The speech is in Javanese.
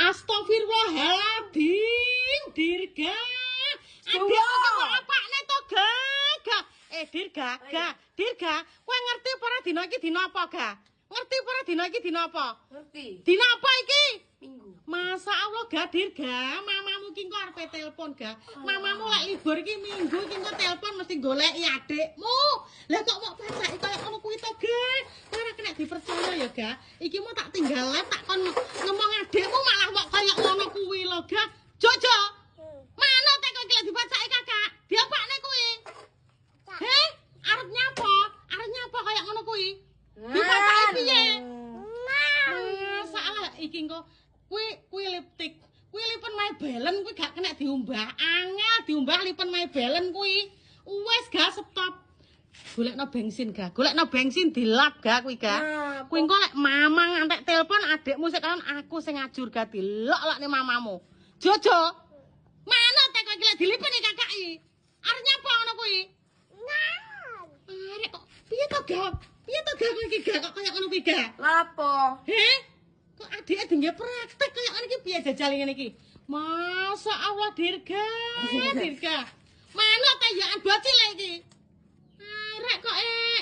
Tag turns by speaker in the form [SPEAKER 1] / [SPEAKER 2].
[SPEAKER 1] Astagfirullahaladzim, Dirga. Adikmu ki kok apakne to, Ga? Ga. Eh, Dirga, Ga, Dirga, kowe ngerti apa ora dina iki dina apa, Ga? Ngerti apa ora dina iki dina apa?
[SPEAKER 2] Ngerti.
[SPEAKER 1] Dina apa iki?
[SPEAKER 2] Minggu.
[SPEAKER 1] Masa Allah ga Dirga, mamamu ki engko arepe telepon ga. Mamamu lek libur iki minggu iki engko telepon mesti goleki adikmu. Lah kok mok pacaki kaya ngono kuwi to, Ga? Ora kena dipercaya ya, Ga. Iki mau tak tinggal live tak kon ngomong adikmu malah mok kaya ngono kuwi lho, Ga. Jojo. Mana teko iki lek dipacaki kakak? Diapakne kuwi? Heh? Arep nyapa? Arep nyapa kaya ngono kuwi? Dipacaki piye? Masalah iki engko kuwi kuwi liptik. Kuwi lipen my balance kuwi gak kena diumbah. Angel diumbah lipen my balance kuwi. Wes gak stop. Golekno bensin ga. Golekno bensin dilap ga kuwi ga. Kuwi engko lek mamang ngantek telepon adikmu sik kan aku sing ngajur ga dilok-lokne mamamu. Jojo. Mana teko iki lek dilipeni kakak iki? Arep nyapa ngono kuwi? Arek kok piye to ga? Piye to ga kowe iki ga kok kaya ngono kuwi ga?
[SPEAKER 2] Lapo?
[SPEAKER 1] Heh? Kok adike dingge praktek kaya ngene iki piye jajal ngene iki? Masa Allah Dirga, Dirga. Mana tayaan bocil iki? Arek kok eh.